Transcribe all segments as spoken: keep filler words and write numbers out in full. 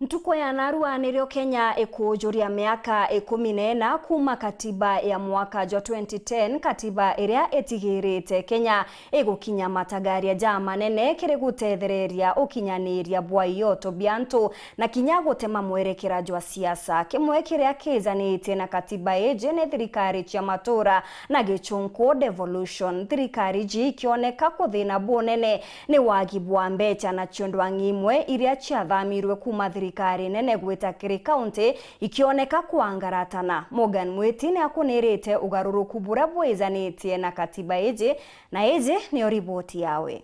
Ntuku ya narua nirio Kenya ikuujuria miaka ikumi na ina kuuma katiba ya mwaka jwa twenty ten, katiba iria itigirite Kenya igukinya matagaria ja manene kiri gutethereria ukinyaniria bwa ioto bia antu na kinya gutema mwerekera jwa siasa. Kimwe kiria kijanitie na katiba iji ni thirikari cia matura na gichunku devolution. Thirikari iji ikioneka kuthina bunene ni wagi bwa mbecha, nacio ndwang'i imwe iria ciathamirwe kuuma thirikari nene gwita kiri kaunti ikioneka kwangaratana. Morgan Mwiti ni akunirite ugaruruku buria bwijanitie na katiba iji, na iji niyo riboti yawe.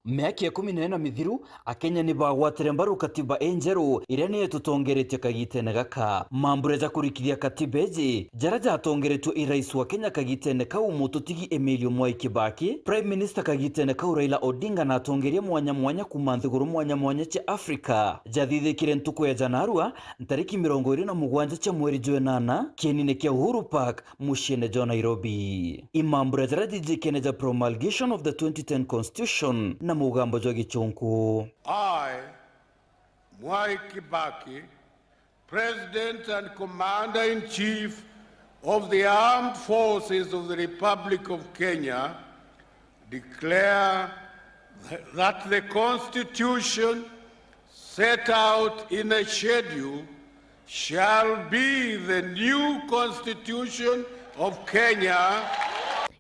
Miaka ikumi na ina mithiru, Akenya ni bagwatire mbaru katiba injeru iria niyo itutongeretie kagitene gaka. Mambura ja kurikithia katiba iji, jaria jatongeretue i rais wa Kenya kagitene kau, mututigi Emilio Mwai Kibaki, Prime Minister kagitene kau Raila Odinga, na atongeria mwanya mwanya kuuma nthiguru mwanya mwanya cia Africa, jathithikire ntuku ya janarua, ntariki mirongo iri na mugwanja cia mweri jwa inana, kienine kia Uhuru Park, muciene jwa Nairobi. I mambura jaria jijikene ja promulgation of the twenty ten Constitution na mugambo jwa gichunku. I, Mwai Kibaki, President and Commander-in-Chief of the Armed Forces of the Republic of Kenya, declare th-, that the Constitution set out in the schedule shall be the new Constitution of Kenya.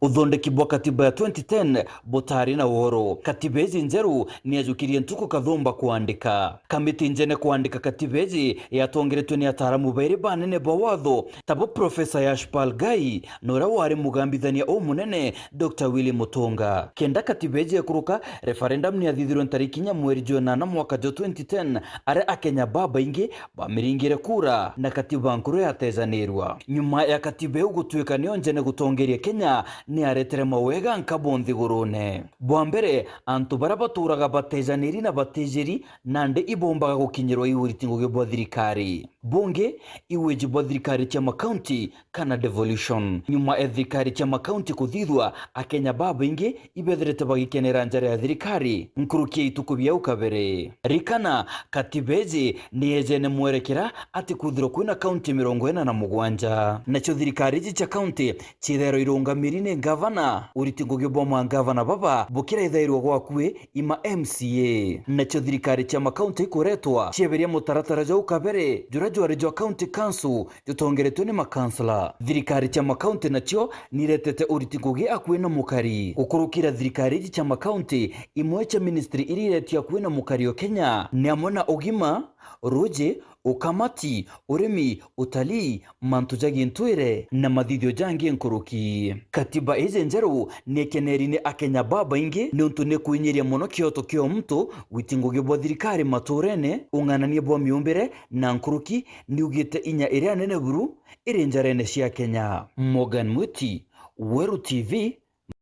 Uthondeki bwa katiba ya twenty ten butari na woro. Katiba iji njeru ni yajukirie ntuku kathumba kwandika. Kamiti njene kwandika katiba iji yatongeretue ni ataaramu bairi banene ba watho, tabo Professor Yashpal Ghai na uria wari mugambithania umunene, Doctor Willy Mutunga. Kenda katiba iji ikuruka, referendum ni yathithirwe ntariki inya mweri jwa inana mwaka jwa twenty ten, aria Akenya babaingi bamiringire kura na katiba nkuru yatejanirwa. Nyuma ya katiba iu gutuika niyo njene gutongeria Kenya, ni yaretere mawega nkabu nthigurune. Bwa mbere, antu baria baturaga batejaniri na batijiri, nandi ibombaga gukinyirwa i uriti ngugi bwa thirikari. Bungi, i wiji bwa thirikari cia makaunti kana devolution. Nyuma ya thirikari cia makaunti kuthithua, Akenya babaingi ibethirite bagikenera njara ya thirikari nkuruki ya ituku bia au kabere. Ririkana, katiba iji ni yejene mwerekera ati kwithirwa kwina kaunti mirongo ina na mugwanja. Nacio thirikari iji cia kaunti ciithairwa irungamiri ni ngavana, uriti ngugi bwa mangavana baba bukiraithairwa gwakui i ma M C A. Nacio thirikari cia makaunti ikuretwa cieberia mutaratara jwa au kabere, juria jwari jwa county council, jutongeretwe ni makansela. Thirikari cia makaunti nacio niretete uriti ngugi akui na mukari. Gukurukira thirikari iji cia makaunti, imwe cia ministry iria iretie akui na mukari o Kenya ni amwe na ugima, ruji, ukamati, urimi, utalii, mantu ja gintwire na mathithio jangi nkuruki. Katiba iji njeru ni ikeneri ni Akenya babaingi, niuntu ni kwinyiria mono kioto kia muntu, witi ngugi bwa thirikari maturene, ung'anania bwa miumbire, na nkuruki niugite inya iria nene buru iri njarene cia Kenya. Morgan Mwiti, Weru T V,